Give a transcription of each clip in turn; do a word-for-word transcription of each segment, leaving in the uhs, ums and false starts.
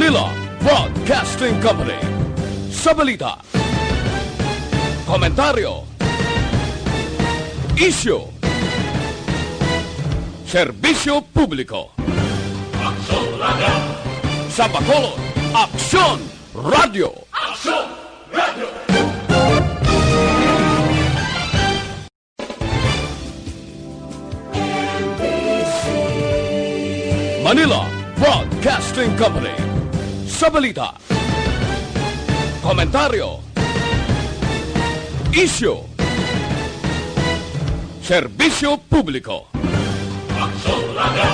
Manila Broadcasting Company. Sa balita, komentaryo, isyu, serbisyo publiko. Aksyon Radio. Sa Bacolod, Aksyon Radio. Aksyon Radio. Manila Broadcasting Company. Sa balita, komentaryo, isyu, serbisyo publiko. Aksyon Radio.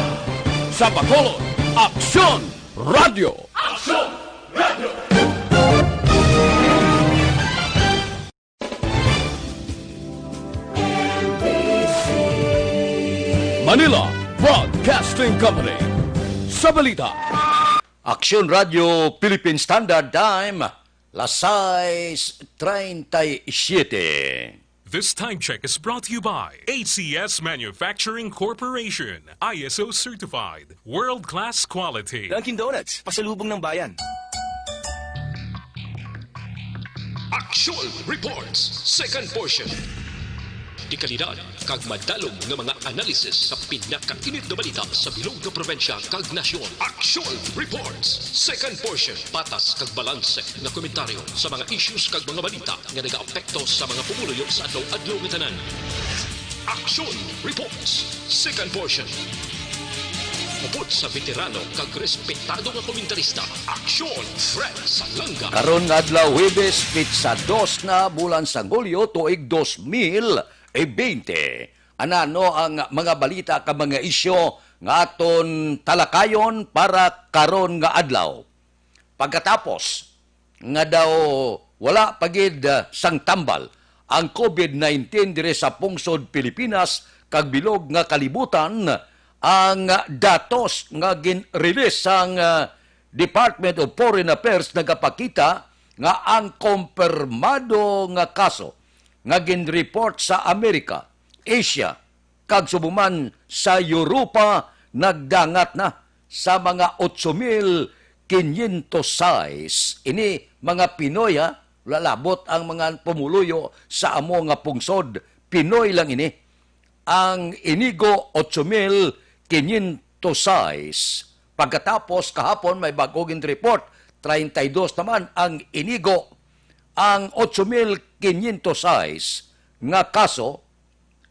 Sa Bacolod, Aksyon Radio. Aksyon Radio. Manila Broadcasting Company. Sa balita, Aksyon Radio Philippine Standard Time, las sais treinta y siete. This time check is brought to you by A C S Manufacturing Corporation, I S O certified, world-class quality. Dunkin' Donuts, pasalubong ng bayan. Aksyon Reports, second portion. Dekalidad kag madalom nga mga analysis sa pinakainit nga balita sa bilog nga probinsya kag nasyon. Aksyon Reports, second portion. Patas kag balanse nga komentaryo sa mga issues kag mga balita nga nagaapekto sa mga pumuluyo sa adlaw-adlaw nga tanan. Aksyon Reports, second portion. Upod sa veterano kag respetado nga komentarista, Aksyon Fred Salanga. Karon nga adlaw, Huwebes, petsa dos na, bulan sang Hulyo, tuig dos mil e bente. Anano ang mga balita kag mga isyu nga aton talakayon para karon nga adlaw? Pagkatapos nga daw wala pa gid, ah, sang tambal ang COVID nineteen diri sa pungsod Pilipinas kag bilog nga kalibutan, ang datos nga gin-release sang, ah, Department of Foreign Affairs nagapakita nga ang kompirmado nga kaso nga gin-report sa Amerika, Asia, kag subong man sa Europa nagdangat na sa mga otso mil kinyentos sais. Ini mga Pinoy, ha, wala labot ang mga pumuluyo sa amo nga pungsod. Pinoy lang ini. Ang inigo, otso mil kinyentos sais. Pagkatapos, kahapon, may bag-o gin-report, treinta y dos naman ang inigo. Ang otso mil kinyentos sais nga kaso,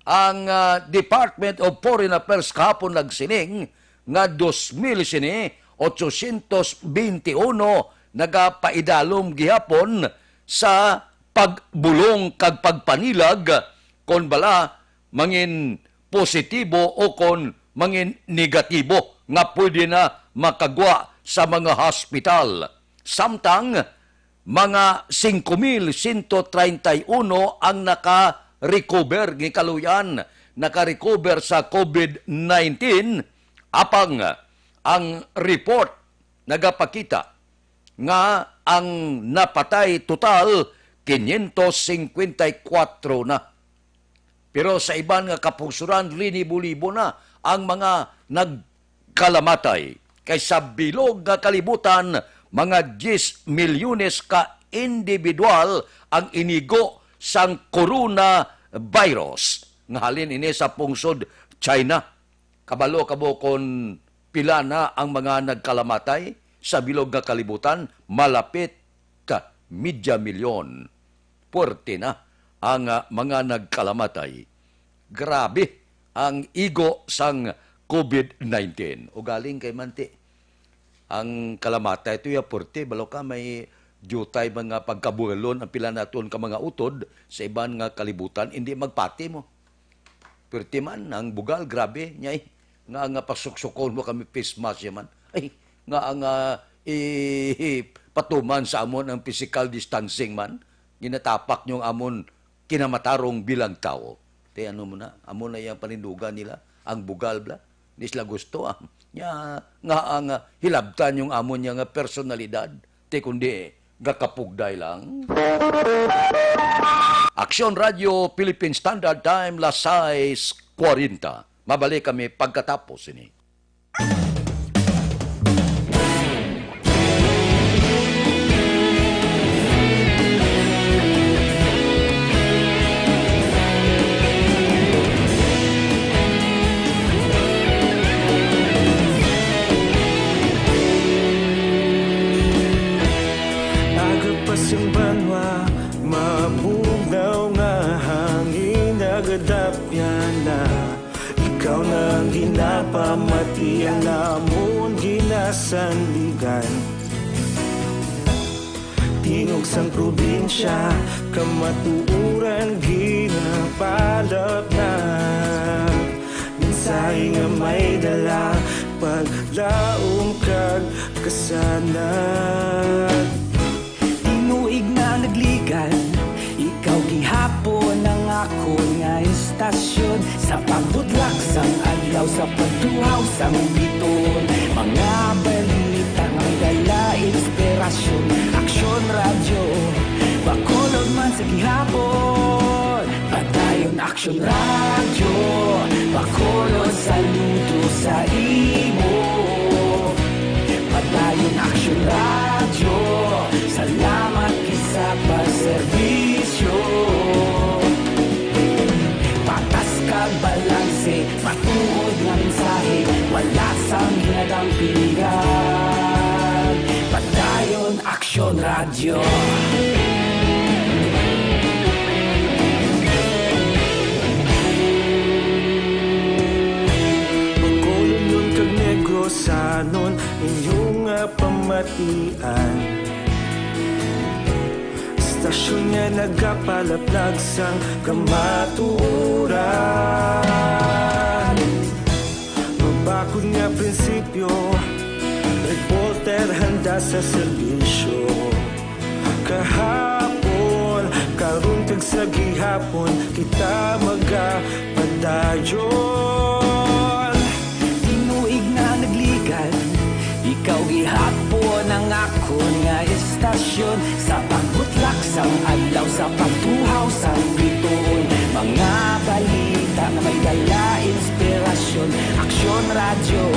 ang, ah, Department of Foreign Affairs kahapon nagsiling nga dos mil sini, otso sientos bente uno nagapaidalom gihapon sa pagbulong kag pagpanilag kon bala mangin positibo o kon mangin negatibo nga pwede na makagwa sa mga hospital. Samtang mga singko mil sento treinta y uno ang naka-recover, gikaluy-an, naka-recover sa COVID nineteen, apang ang report nagapakita nga ang napatay total kinyentos singkwenta y kuwatro na. Pero sa iban nga kapungsoran, linibo-libo na ang mga nagkalamatay. Kay sa bilog nga kalibutan, mga diyes milyones ka individual ang inigo sang coronavirus nga halin ini sa pungsod China. Kabalo ka ba kon pila na ang mga nagkalamatay sa bilog nga kalibutan? Malapit ka media milyon. Puwerte na ang, ah, mga nagkalamatay. Grabe ang igo sang COVID nineteen. Ugaling kay manti, ang kalamatay to ya puwerte, balo ka may diutay man nga pagkabuelon ang pila naton ka mga utod sa iban nga kalibutan, hindi magpati mo. Puwerte man ang bugal, grabe, nyay. Nga, nga pasuksukon mo kami face mask ya man. Ay, nga, nga, i-, patuman sa amon ang physical distancing man. Ginatapak niyo ang amon kinamatarong bilang tawo. Te, ano mo na? Amo na yang panindugan nila, ang bugal bla. Di sila gusto, ah. Nya, nga ang, ah, hilabtan yung amon niya nga personalidad. Te, kundi, gakapugday lang. Aksyon Radio Philippine Standard Time, las sais cuarenta. Mabalik kami pagkatapos ini. Kadapyan na, ikaw na ang ginapamatian namon ginasandigan. Tingog sang probinsya, kamatuoran ginapalapnag. Mensahe nga may dala, paglaom kag kasanag. Tinuig na nagligan, ikaw gihapon ang akon nga istasyon. Sa pagbutlak sang adlaw, sa pagtuhaw sang biton, mga balita nga may dala inspirasyon. Aksyon Radyo, Bacolod man sa gihapon. Padayon Aksyon Radyo, Bacolod, saludo sa imo. Padayon Aksyon Radyo, salamat gid sa pagserbisyo. Patas kag balanse, matuod nga mensahe, wala sang hinadampingan. Padayon Aksyon Radyo. Bacolodnon kag Negrosanon, inyo nga pamatian. Istasyon nga nagapalaplag sang kamatuoran. Mabakod nga prinsipyo, reporter handa sa serbisyo. Kahapon, karon kag sa gihapon, kita magapadayon. Tinuig na nagligan, ikaw gihapon ang akon nga istasyon. Sa pagbutlak sang adlaw, sa pagtuhaw sang bituon, mga balita nga may dala inspirasyon. Aksyon Radyo,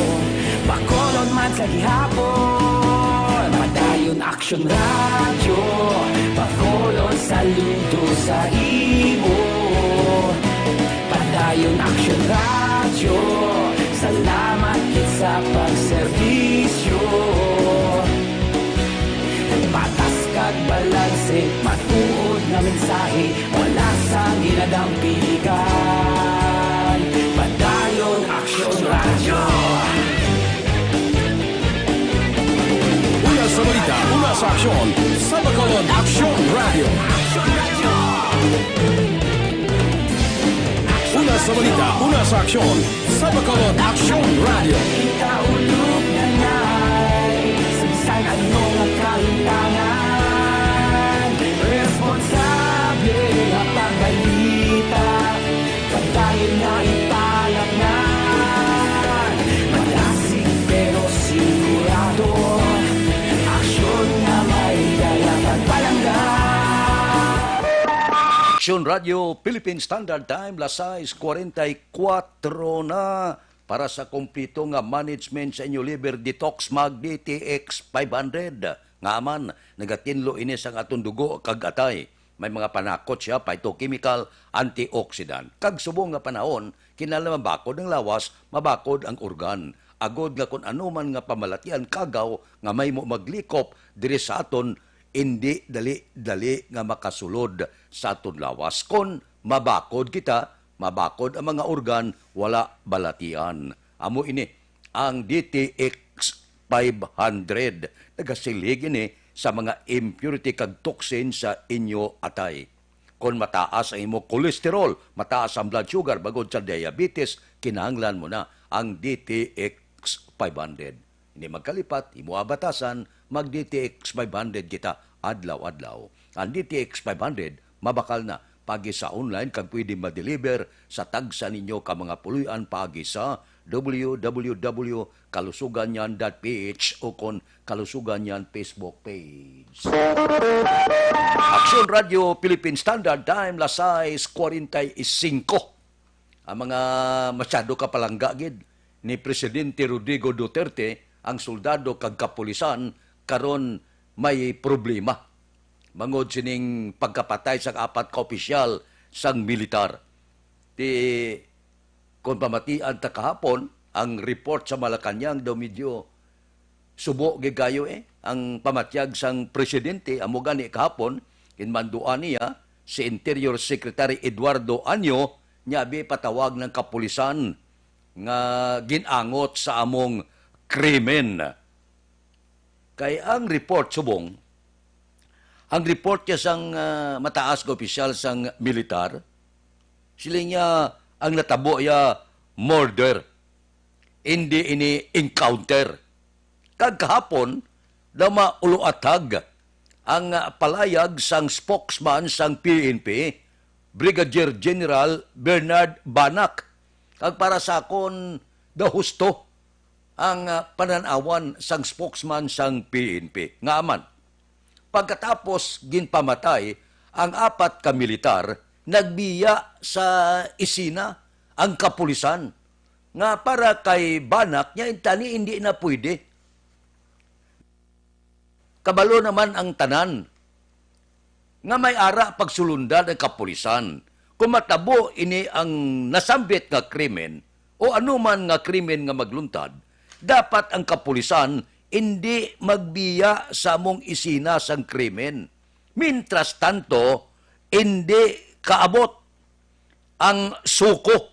Bacolod man sa gihapon. Padayon Aksyon Radyo, Bacolod, saludo sa imo. Padayon Aksyon Radyo, salamat gid sa pagserbisyo. Patas kag balanse, matuod nga mensahe, wala sang ginadampingan. Padayon Aksyon Radyo. Una sa balita, una sa aksyon, sa Bacolod Aksyon Radyo. Una sa balita, una sa aksyon, sa Bacolod Aksyon Radyo. Kita ulog na nay, sa bisan ano nga kalimtangan, responsable nga pagbalita. Padayon nga ipalapngan, malasig pero sigurado. Aksyon nga may dala kag palangga. Aksyon Radyo Philippine Standard Time, las sais cuarenta y cuatro na. Para sa kompleto nga management sa inyo liver detox, mag D T X five hundred. Nga man, nagatinlo ini sang aton dugo kag atay. May mga panakot siya, phytochemical, antioxidant. Kag subong nga panahon, kinahanglan mabakod ang lawas, mabakod ang organ. Agod nga kun ano man nga pamalatian kagaw nga may mo maglikop diri sa aton, indi dali-dali nga makasulod sa aton lawas. Kon mabakod kita, mabakod ang mga organ, wala balatian. Amo ini ang D T X five hundred. Nagasilhig ini sa mga impurity kag toxin sa inyo atay. Kon mataas ang imo cholesterol, mataas ang blood sugar, bangod sa diabetes, kinahanglan mo na ang D T X five hundred. Hindi magkalipat, imo abatasan, mag D T X five hundred kita adlaw-adlaw. Ang D T X five hundred, mabakal na, paagi sa online kag pwede ma-deliver sa tagsa ninyo ka mga puloy-an paagi sa W W W kalusugan niyan dot P H o kon Kalusugan Niyan Facebook page. Aksyon Radyo Philippine Standard Time, las sais cuarenta y cinco. Ang mga masyado ka palangga gid ni Presidente Rodrigo Duterte, ang soldado kag kapulisan karon may problema. Bangod sining pagkapatay sang apat ka opisyal sang militar. Ti, kon pamatian ta kahapon, ang report sa Malacañang daw medyo subo gid kayo, eh. Ang pamatyag sang presidente, amo gani kahapon, ginmanduan niya si Interior Secretary Eduardo Año Nya abi patawag ng kapulisan nga gin-angot sa among krimen. Kay ang report subong, ang report niya sang, ah, mataas nga opisyal sang militar, sila niya ang natabo ya murder, hindi ini encounter. Kag kahapon, na mauluatag ang, ah, palayag sang spokesman sang P N P, Brigadier General Bernard Banak. Kag para sa akon, daw husto ang, ah, panan-awan sang spokesman sang P N P. Nga man, pagkatapos ginpamatay ang apat ka militar, nagbiya sa isina ang kapulisan nga para kay Banak niya intani hindi na pwede. Kabalo naman ang tanan nga may ara pagsulundan ang kapulisan. Kung matabo ini ang nasambit nga krimen o anuman nga krimen nga magluntad, dapat ang kapulisan indi magbiya sa among isina sang krimen. Mientras tanto, indi kaabot ang suko.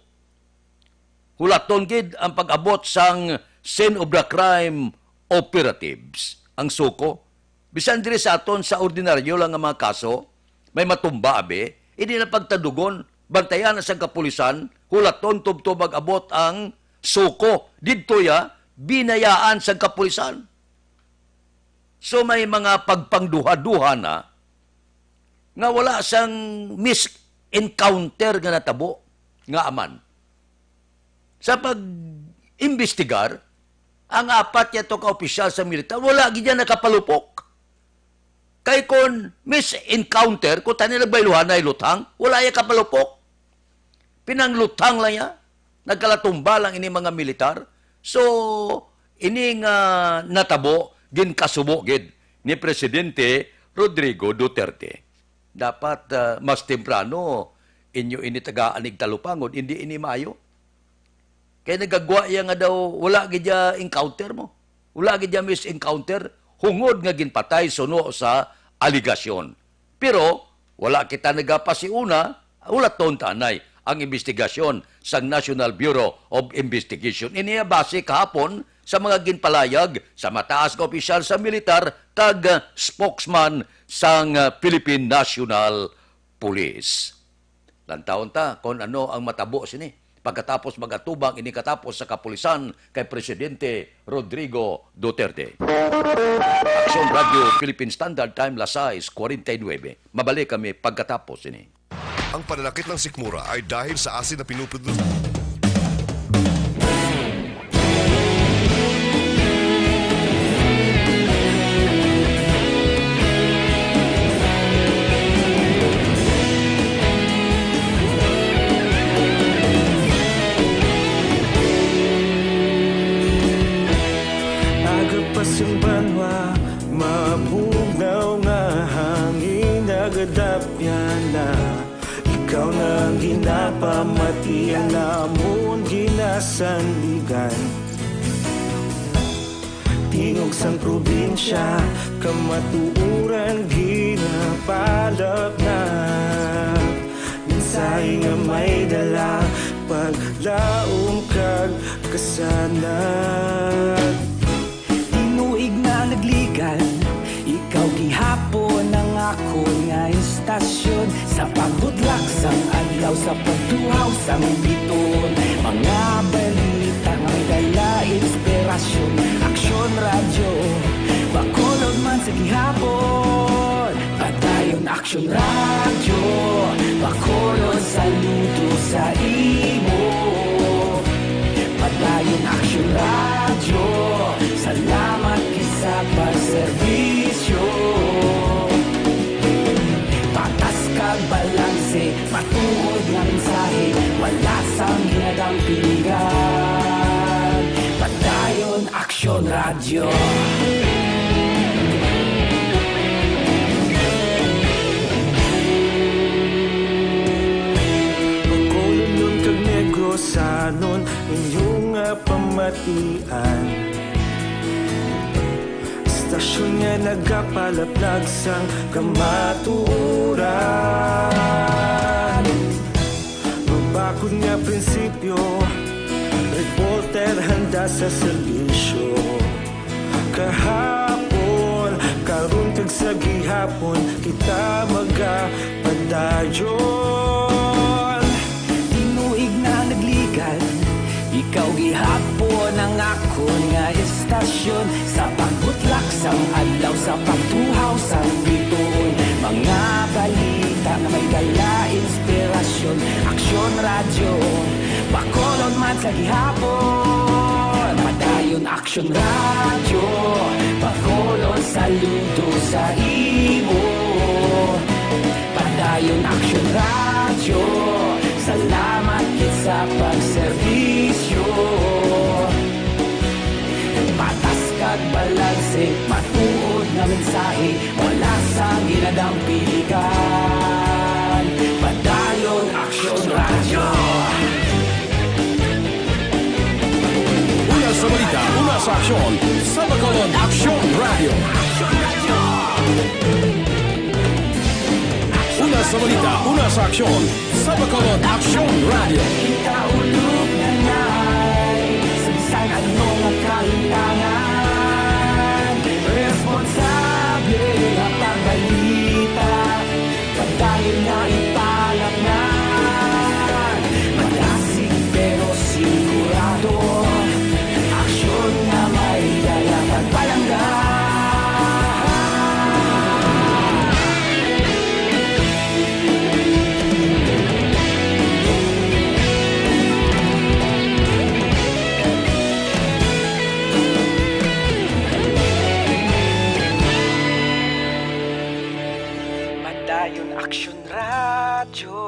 Hulaton gid ang pag-abot sang scene of the crime operatives, ang suko. Bisan diri sa aton sa ordinaryo lang nga mga kaso, may matumba abi, hindi na pagtadugon, bantayan na sang kapulisan, hulaton tubtob mag-abot ang suko. Didto ya, binayaan sang kapulisan. So may mga pagpangduha-duha na nga wala sang mis-encounter nga natabo nga aman. Sa pag-imbestigar, ang apat yato ka opisyal sa militar, wala gid yan nakapalupok. Kay kon mis-encounter, kung tani nagbayluhan na iluthang, wala iya kapalupok. Pinangluthang lang iya. Nagkalatumba lang ini mga militar. So, ini nga natabo, ginkasubo gid ni Presidente Rodrigo Duterte. Dapat, ah, mas temprano inyo ini tagaan nig talupangon, hindi ini maayo. Kay nagagwa iya nga daw wala gid iya encounter mo. Wala gid iya mis-encounter, hungod nga ginpatay suno sa aligasyon. Pero wala kita nagapasiuna, ulaton ta anay ang imbestigasyon sang National Bureau of Investigation. Ini base kahapon sa mga ginpalayag sa mataas nga opisyal sa militar kag spokesman sang Philippine National Police. Lantawon ta kon ano ang matabo sini pagkatapos magatubang ini katapos sa kapulisan kay Presidente Rodrigo Duterte. Aksyon Radio Philippine Standard Time, las sais cuarenta y nueve. Mabalik kami pagkatapos sini. Ang pananakit ng sikmura ay dahil sa asin na pinuproduce. Agapas ang banwa, mabugnaw nga hangin, nagadapyan na. Ikaw na ang ginapamati, ang namon ginasandigan. Tingog sang probinsya, kamatuoran ginapalapnag. Mensahe nga may dala, paglaom kag kasanag. Tinuig na nagligan, ikaw gihapon ang akon nga istasyon. Sa pagbudlak sang adlaw, sa pagtuhaw sang biton, mga balita nga may dala inspirasyon. Aksyon Radyo, Bacolod man sa gihapon. Padayon Aksyon Radyo, Bacolod, saludo sa imo. Padayon Aksyon Radyo, salamat gid sa pagserbisyo. Patas kag balanse, matuod nga mensahe, wala sang ginadampingan. Padayon Aksyon Radyo. Bacolodnon kag Negrosanon, inyo nga pamatian. Istasyon nga nagapalaplag sang kamatuoran. Akon nga prinsipyo, reporter handa sa serbisyo. Kahapon, karon kag sa gihapon, kita magapadayon. Tinuig na nagligan, ikaw gihapon ang akon nga istasyon. Sa pagbutlak sang adlaw, sa pagtuhaw sang bituon, mga balita nga may dala inspirasyon. Aksyon Radyo, Bacolod man sa gihapon. Padayon Aksyon Radyo, Bacolod saludo sa imo. Padayon Aksyon Radyo, salamat gid sa pagserbisyo. Patas kag balanse, matuod nga mensahe, wala sang ginadampigan. Padayon Aksyon Radyo. Una sa balita, una sa aksyon, sa Bacolod Aksyon Radyo. Una sa balita, una sa aksyon, sa Bacolod Aksyon Radyo. Kita ulog na nay, sa bisan ano nga kahitangan, responsable nga pagbalita, padayon nga ipalapnan. Madasig pero sigurado, aksyon nga may dala kag palangga. Padayon Aksyon Radyo,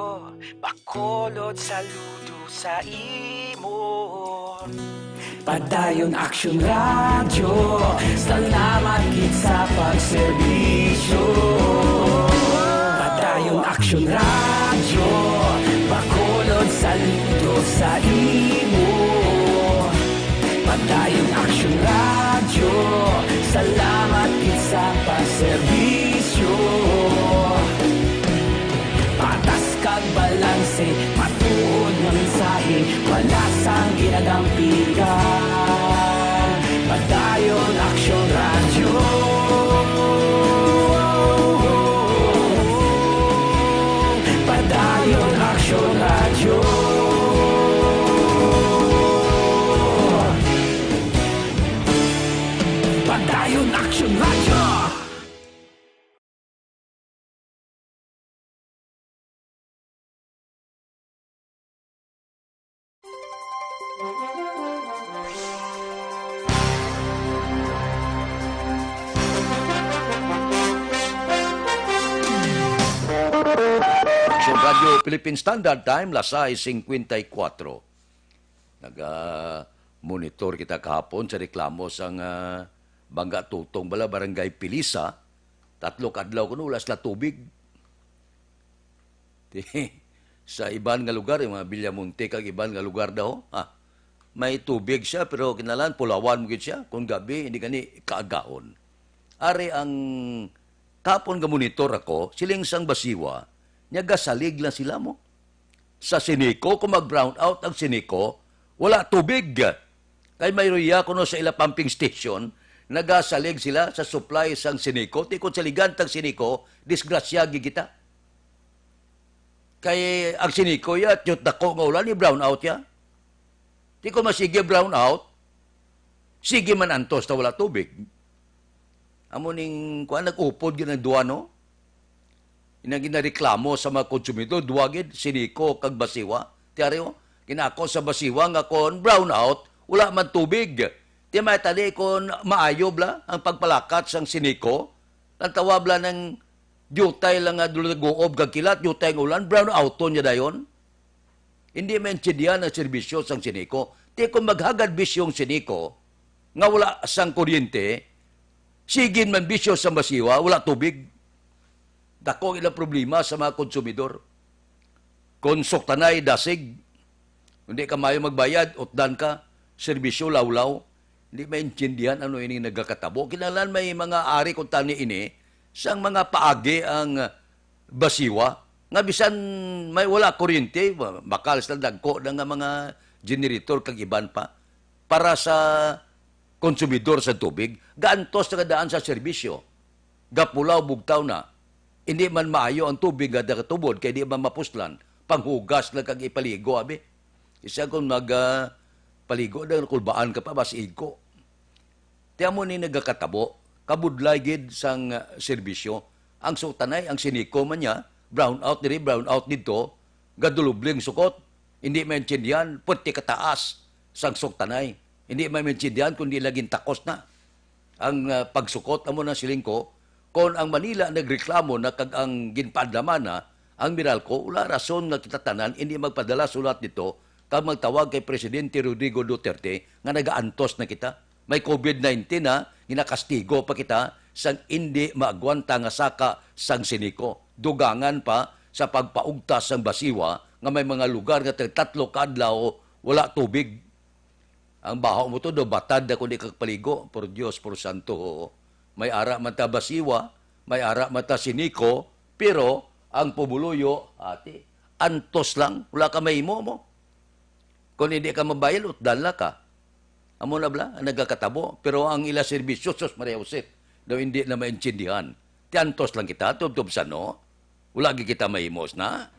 Bacolod saludo sa imo. Padayon Aksyon Radyo, salamat gid sa pagserbisyo. Padayon Aksyon Radyo, Bacolod saludo sa imo. Padayon Aksyon Radyo, salamat gid sa pagserbisyo. Patas kag balanse, matuod nga mensahe, wala sang ginadampigan. Padayon Aksyon Radyo. Padayon Aksyon Radyo. Padayon Aksyon Radyo. Aksyon Radyo Philippine Standard Time, las sais cincuenta y cuatro. Naga-monitor kita kahapon sa reklamo sang, ah, Bangga Tutong bala, Barangay Pilisa. Tatlo ka adlaw kuno, wala sila tubig. Ti-, sa iban nga lugar, yung mga Villamonte kag iban nga lugar daw, ah, may tubig siya, pero kinahanglan pulawan mo gid siya. Kung gabi, hindi gani kaagahon. Ari ang kahapon nga monitor ako, siling sang Basiwa, niya gasalig lang sila mo. Sa Ceneco, kung mag-brownout ang Ceneco, wala tubig. Kay may ruya kuno sa ila pumping station, nagasalig sila sa supply sang Ceneco. Ti kon saligan tag Ceneco, disgrasya gid kita. Kay ang Ceneco ya, tiyot dako nga ulan, ni brownout ya. Ti kon masigi brownout, sige man antos na wala tubig. Amo ning, kuan, nag-upod gyud ang duwa, no? Inang ginareklamo sa mga konsumidor, duwa gid, Ceneco kag Basiwa. Ti ari, oh, ginako sa Basiwa nga kon brownout, wala man tubig. Ti may tali kon maayo bala ang pagpalakat sang Ceneco, lantawa bala nang diutay lang nga dula guob kag kilat, diutay ang ulan, brownouton niya dayon. Hindi maintindihan ang serbisyo sang Ceneco. Ti kon maghagad bisyo ang Ceneco, nga wala sang kuryente, sige man bisyo sang Basiwa, wala tubig. Dako ang ilang problema sa mga konsumidor. Kon suktanay, dasig. Hindi ka mayo magbayad, utdan ka, serbisyo lawlaw. Hindi maintindihan ano ini nagakatabo. Kinahanglan may mga ari kuntani ini sang mga paagi ang Basiwa. nga bisan may wala kuryente, ma-, bakal sila dagko na nga mga generator kag iban pa para sa konsumidor sa tubig, gaantos na nga daan sa serbisyo. Gapulaw, bugtaw na. Hindi man maayo ang tubig nga nagatubod kay di man mapuslan. Panghugas lang kag ipaligo, abi. Isa kung mag, ah, paligo na, kulbaan ka pa, mas igko. Ti amo ni nagakatabo, kabudlay gid sang, ah, serbisyo. Ang Sugtanay, ang Ceneco man niya, brown out diri, brown out didto, gadulubling sukot, hindi maintindihan, puti kataas sang Sugtanay. Hindi maintindihan kung di laging takos na ang, ah, pagsukot. Amo na siling ko, kon ang Manila nagreklamo na kag ang ginpaadlaman na ang Meralco, wala rason nga kita tanan hindi magpadala sulat dito kag magtawag kay Presidente Rodrigo Duterte nga nagaantos na kita. May covid nineteen na, ginakastigo pa kita sang indi maagwanta nga saka sang Ceneco. Dugangan pa sa pagpaugtas sang basiwa nga may mga lugar nga tag tatlo ka adlaw wala tubig. Ang baho mo to, do batad na kundi kag paligo. Por Dios, por santo, ho. May ara man ta basiwa, may ara man ta Ceneco, pero ang pumuluyo, ati, antos lang, wala ka mahimo mo. Kung hindi ka mabayal, utdan la ka. Amo na bala ang nagakatabo. Pero ang ila serbisyo, sus, Maria Jose, daw hindi na maintindihan. Ti antos lang kita, tubtob sa no? Wala gid kita mahimos na.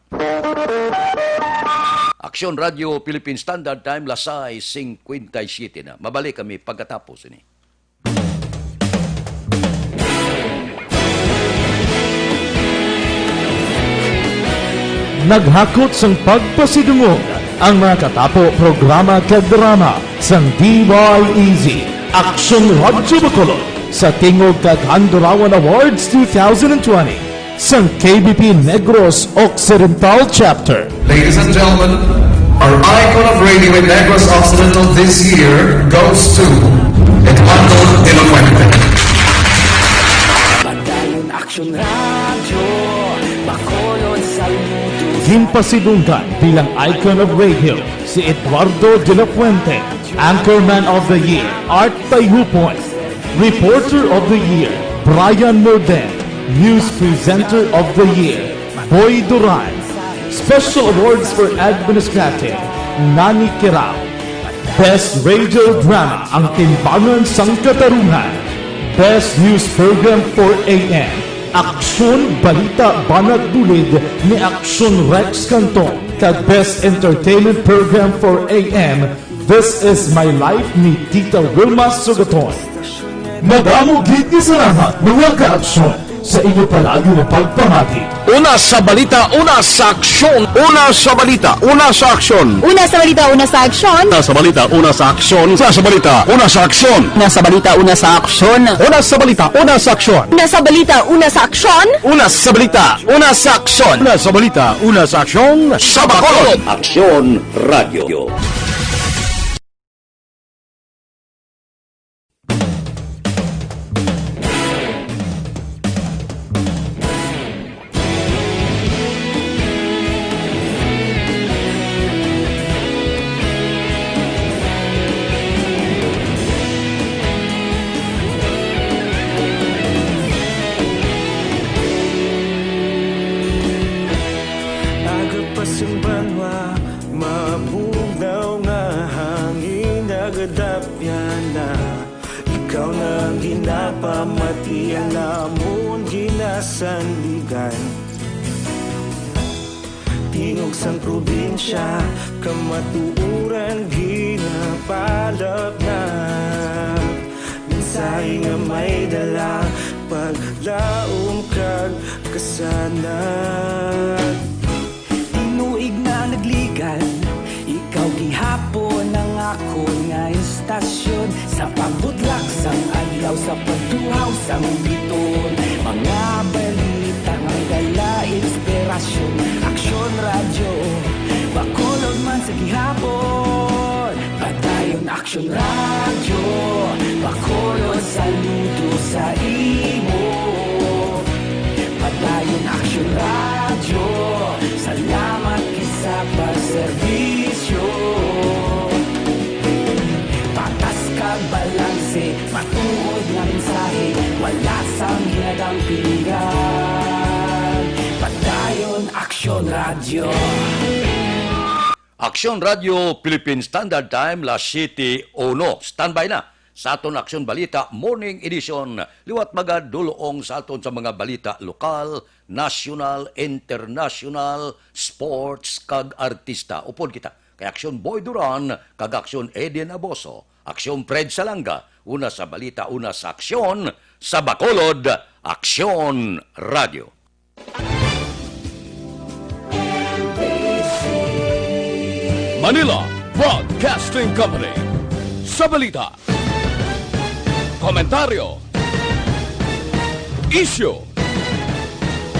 Aksyon Radio Philippine Standard Time, las sais cincuenta y siete na. Mabalik kami pagkatapos ini. Naghakot sang pagpasidungog ang mga katapo programa kag drama sang D Y E Z, Aksyon Radyo Bacolod, sa tingog kag Handurawan Awards two thousand twenty sang K B P Negros Occidental Chapter. Ladies and gentlemen, our icon of radio in Negros Occidental this year goes to Eduardo de la Fuente. Padayon Aksyon Radyo, Bacolod, saludo. Ginpasidunggan bilang icon of radio si Eduardo de la Fuente, Anchorman of the Year, Art Tayhupon, Reporter of the Year, Brian Morden, News Presenter of the Year, Boy Duran, Special Awards for Administrative, Nani Kirao, Best Radio Drama, Ang Timbangan sang Katarungan, Best News Program for A M, Aksyon Balita Banat Bulid ni Aksyon Rex Canton, kag Best Entertainment Program for A M, This Is My Life ni Tita Wilma Sugaton. Madamo gid nga salamat, mga ka-aksyon, sa inyo palagi nga pagpamati. Una sa balita, una sa aksyon. Una sa balita, una sa aksyon. Una sa balita, una sa aksyon. Una sa balita, una sa aksyon. Una sa balita, una sa aksyon. Una sa balita, una sa aksyon. Una sa balita, una sa aksyon. Una sa balita, una sa aksyon. Una sa balita, una sa aksyon. Una sa balita, una sa aksyon. Sa Bacolod. Aksyon Radio. Aga pa sang banwa, mabugnaw nga hangin nagadapyan na. Ikaw na ang ginapamati, ang amon ginasandigan. Tingog sang probinsya, kamatuoran ginapalapnap. Mensahe nga may dala, paglaom kag kasanag. Tinuig na nagligad, ikaw gihapon ang akon nga istasyon. Sa pagbutlak sang adlaw, sa pagtuhaw sang biton, mga balita nga dala inspirasyon. Aksyon Radyo, Bacolod man sa gihapon. Padayon Aksyon Radyo, Bacolod, saludo sa imo. Padayon Aksyon Radyo, salamat gid sa pagserbisyo. Patas kag balanse, matuod nga mensahe, wala sang hinadampingan. Padayon Aksyon Aksyon Radio Philippine Standard Time, las siete uno. Standby na sa aton Aksyon Balita Morning Edition. Liwat magaduloong sa aton sa mga balita lokal, nasyonal, internasyonal, sports, kag artista. Upod kita kay Aksyon Boy Duran kag Aksyon Eden Aboso. Aksyon Fred Salanga, una sa balita, una sa aksyon, sa Bacolod, Aksyon Radio. Manila Broadcasting Company. Sa balita, komentaryo, isyu,